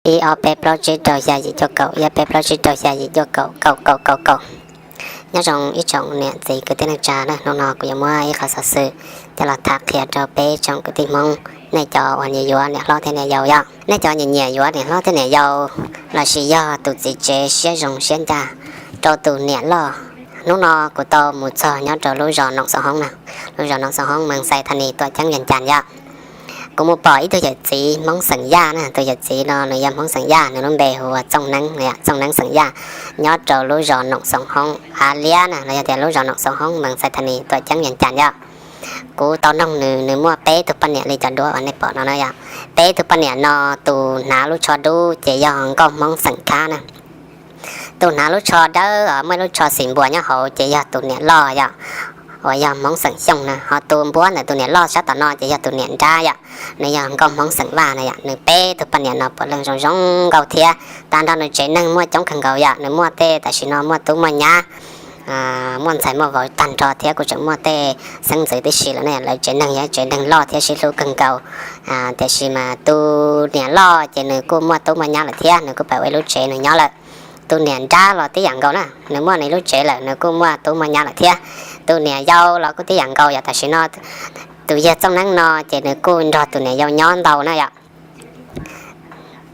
Ib ob peb plaub tsib rau xya yim cuaj kaum, ib ob peb plaub tsib rau xya yim cuaj kaum, kaum kaum kaum kaum. Nyob zoo ib tsoom niam txiv kwv tij neej tsa na, hnub no kuv yuav muab ib qho xov xwm coj los tham qhia rau peb tsoom kwv tij Hmoob, nej cov uas nyiam yuav niam hlob thiab niam yau yom. Nej cov nyiam nyiam yuav niam hlob thiab niam yau lossis yog tus txiv tsev siab zoo siab ncaj rau tus niam loj, hnub no kuv tau mus txog nyob rau lub zos Noom Xoo Hoob na, lub zos Noom Xoo Hoob, mees Xais Thas Nis, tuam ceeb Vias Cas yom. Kuv mus pom ib tug yawm txiv Hmoob xeem Yaj na, tus yawm txiv no nws yog Hmoob xeem Yaj, nws lub npe hu ua Txooj Neeb, Txooj Neeb xeem Yaj, nyob rau lub zos Noom Xoo Hoob, Av Liab na, los yog tias lub zos Noom Xoo Hoob, mees Xais Thas Nis, tuam ceeb Vias Cas yom. Kuv tau noog nws, nws muaj peb tug poj niam li cov duab uas nej pom no na yom. Peb tug poj niam no tus hnav lub tsho dub ces yog nkauj Hmoob xeem Khab na. Tus hnav lub tsho dawb muaj lub tsho xim npuas nyob hauv ces yog tus niam loj yom, uas yog Hmoob xeem Xyooj na. Ho tus npuab ntawm tus niam loj sab tom no ces yog tus niam nrab yom, nws yog nkauj Hmoob xeem Vaj na yom. Nws peb tug poj niam no puav leej zoo zoo nkauj thiab. Tag nrho nws tsev neeg muaj coob kawg nkaus yom, nws muaj tej, tam sim no muaj tub muaj nyab, muaj ntxhais muaj vauv tag nrho thiab kuj tseem muaj tej xeeb ntxwv tib si lawm ne. Lawv tsev neeg yog tsev neeg loj thiab sib hlub kawg nkaus. Tiam sis mas tus niam loj ces nws kuj muaj tub muaj nyab lawm thiab, nws kuj pab ua ib lub tsev nws nyob lawm. Tus niam nrab los tib yam nkaus na, nws muaj nws lub tsev lawm, nws kuj muaj tub muaj nyab lawm thiab. Tus niam yau los kuj tib yam nkaus yom, tam sim no tus yawg Txooj Neeb no ces nws kuj nrog tus niam yau nyob ntau na yom.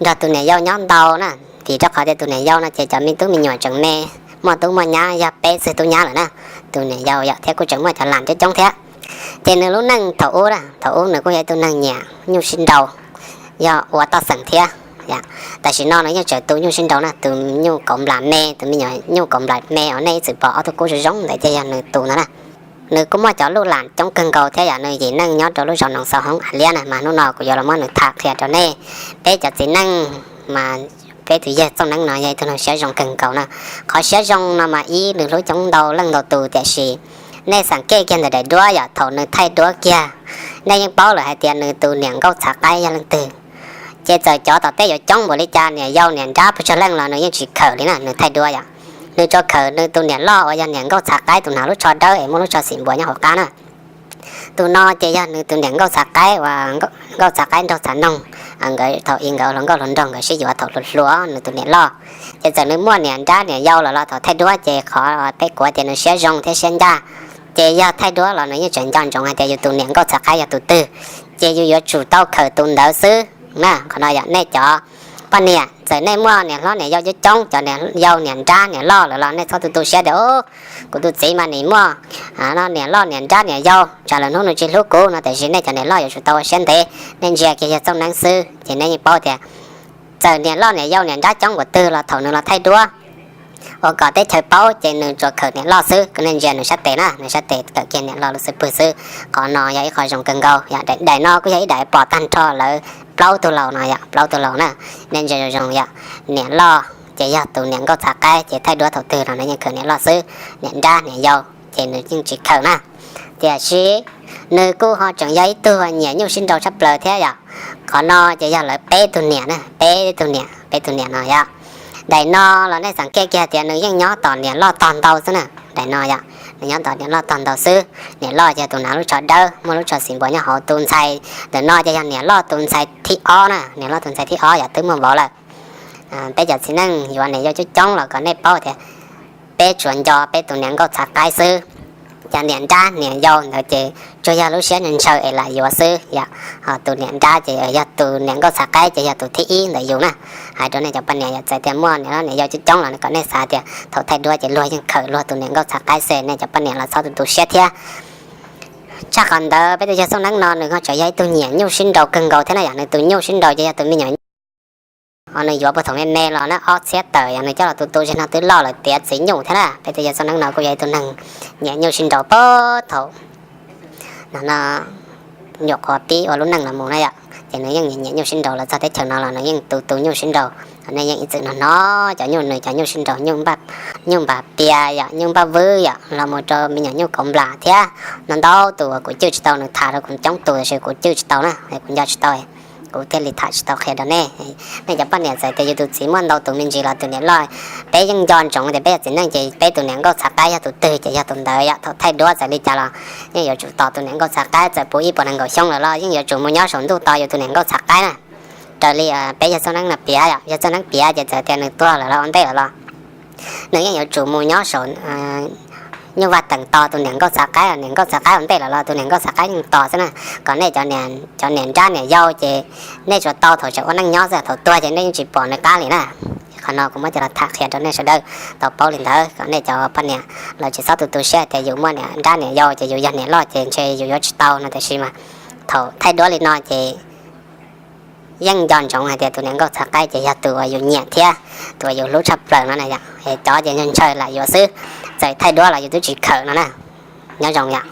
Nrog tus niam yau nyob ntau na, vim rau qhov tias tus niam yau no ces cov me tub me nyuam tseem me, muaj tub muaj nyab, yog peb txwg tub nyab lawm na, tus niam yau yom, thiab kuj tseem muaj cov las coob coob thiab. Ces nws lub neej thaum ub, thaum ub nws kuj yog ib tug neeg nyiam nyuj sib nraus, yog ua toj xeem thiab. Tam sim no nws yeej tseem tu nyuj sib nraus na, tus nyuj kauv nplas me, tus me nyuam nyuj kauv nplas me uas nej ib txwm pom ob tug kub zoo zoo ntawd ces yog nws tu ntawd na. Nws kuj muaj cov lub las coob kawg nkaus thiab yom. Nws yim neej nyob rau lub zos Noom Xoo Hoob, Av Liab na, mas hnub no kuv yuav los muab nws tham qhia rau nej, peb cov txiv neej mas peb tus yawg Txooj Neeb no yog ib tug neeg siab zoo kawg nkaus na. Qhov siab zoo no mas ib, nws hlub coob ntau leej ntau tus, tiam sis nej xam kej kiag ntawm daim duab yom, thaum nws thaij duab kiag, nej yeej paub lawm hais tias nws tus niam nkauj txhav qaib yog leej twg. Ces txawm cov tom tej yuav coob npaum li cas, niam yau niam nrab pes tsawg leej los nws yeej tsis khawm li na, nws thaij duab yom. Nws tsuas khawm nws tus niam loj uas yog niam nkauj txhav qaib, tus hnav lub tsho dawb es muaj lub tsho xim npuas nyob hauv qab na. Tus no ces yog nws tus niam nkauj txhav qaib uas nkauj txhav qaib nraug txhav noog, nkawd thaum ub nkawd hluas nkauj hluas nraug nkawd sib yuav thaum hluas hluas, nws tus niam loj. Ces txawm nws muaj niam nrab niam yau lawm los thaum thaij duab ces qhov peb kuav tias nws siab zoo thiab siab ncaj. Ces yog thaij duab los nws yeej tseem nco ntsoov hais tias yus tus niam nkauj txhav qaib yog tus twg, ces yus yuav tsum tau khawm tus ntawd xwb na. Qhov no yog nej cov poj niam, txawm nej muaj niam hlob niam yau coob coob, cov niam yau niam nrab niam loj lawm los nej txhob tu tu siab tias, kuv tus txiv mas nws muaj niam loj niam nrab niam yau, tsam lwm hnub nws tsis hlub kuv no. Tiam sis nej cov niam loj yuav tsum tau ua siab ntev, nej ntsia kiag yawg Txooj Neeb xwb ces nej yeej paub tias txawm niam loj niam yau niam nrab coob npaum twg los thaum nws los thaij duab ua kom teb chaws paub ces nws tsuas khawm niam loj xwb. Nej ntsia nws sab tes na, nws sab tes khawm kiag niam loj lub xub pwg xwb. Qhov no yog ib qho zoo kawg nkaus yom. Daim no kuj yog ib daim pom tag nrho lawv plaub tug laus no yom, plaub tug laus na. Nej ntsia zoo zoo yom, niam loj ces yog tus niam nkauj txhav qaib, ces thaij duab thaum twg los nws yeej khawm niam loj xwb, niam nrab niam yau ces nws yeej tsis khawm na. Tiam sis nws kuj ho tseem yog ib tug nyiam nyuj sib nraus tshaj plaws thiab yom. Qhov no ces yog lawv peb tug niam na, peb tug niam, peb tug niam no yom. Daim no los nej xam kej kiag tias nws yeej nyob tom niam loj tog ntau xwb na. Daim no yom, nws nyob tom niam loj tog ntau xwb. Niam loj ces yog tus hnav lub tsho dawb muaj lub tsho xim npuas nyob hauv. Tus ntxhais ntawm no ces yog niam loj tus ntxhais thib ob na, niam loj tus ntxhais thib ob yom, twb muaj vauv lawm. Peb cov txiv neej yuav niam yau coob coob los kom nej paub tias peb tsuas nco peb tus niam nkauj txhav qaib xwb. Cov niam nrab niam yau ntawd ces tsuas yog lub siab ntshaw es lam yuav xwb yom. Ho tus niam nrab ces yog tus niam nkauj txhav qaib ces yog tus thib ib ntawm yus na. Hais rau nej cov poj niam yom, txawm tias muaj niam loj niam yau coob coob los kom nej xav tias thaum thaij duab ces luag yeej khawm luag tus niam nkauj txhav qaib xwb, nej cov poj niam los txhob tu tu siab thiab. Tshaj qhov ntawd peb tus yawg Txooj Neeb no nws ho tseem yog ib tug nyiam nyuj sib nraus kawg nkaus thiab na yom. Nws tus nyuj sib nraus ces yog tus me nyuam nyuj uas nws yuav puag thaum me me los na, ob txhiab tawm yom, nws coj los tu tu zaum no twb loj lawm tiav txiv nyuj thiab na. Peb tus yawg Txooj Neeb no kuj yog ib tug neeg nyiam nyuj sib nraus puag thaum no, nyuam qhuav pib ua lub neej los mus na yom. Ces nws yeej nyiam nyuj sib nraus, los txog teb chaws no los nws yeej tu tu nyuj sib nraus. Nej yeej ib txwm hnov hnov cov nyuj, nws cov nyuj sib nraus, nyuj npaj, nyuj npaj pias yom, nyuj npaj vwb yom, los mus rau me nyuam nyuj kauv nplas thiab. No ntau tus uas kuv cwj tsis tau, nws tham rau kuv coob tus tab sis kuv cwj tsis tau na, kuv nco tsis tau, kuv thiaj li tham tsis tau qhia rau nej. Nej cov poj niam txawm tias yus tus txiv muaj ntau tus me ntsis los tus niam loj, peb yeej nco ntsoov tias peb yog txiv neej ces peb tus niam nkauj txhav qaib yog tus twg ces yog tus ntawd yom. Thaum thaij duab txawm li cas los yeej yuav tsum tos tus niam nkauj txhav qaib, txawm puv ib puas nees nkaum xyoo lawm los yeej yuav tsum mus nyob saum ntuj tos yus tus niam nkauj txhav qaib na. Raws li peb yawg txoj neeb no piav yom, yawg txoj neeb piav ces txawm tias nws tuag lawm los ua ntej lawm los nws yeej yuav tsum mus nyob saum nyuj vaj teem tos tus niam nkauj txhav qaib, niam nkauj txhav qaib ua ntej lawm los tus niam nkauj txhav qaib yeej tos xwb na. Kom nej cov niam nrab niam yau ces nej tsuas tau thaum tseem ua neej nyob xwb, thaum tuag ces nej yeej tsis pom nws qab li na. Qhov no kuv muab coj los tham qhia rau nej sawv daws tau paub li ntawd, kom nej cov poj niam los tsis txhob tu tu siab tias yus muaj niam nrab niam yau ces yus yog niam loj ces ntshe yus yuav tsis tau no, tiam sis mas thaum thaij duab li no ces yeej nco ntsoov hais tias tus niam nkauj txhav qaib ces yog tus uas yus nyiam thiab tus uas yus hlub tshaj plaws no na yom. Cov ces ntshaw lam yuav xwb, txawm thaij duab los yus twb tsis khawm no na. Nyob zoo yom.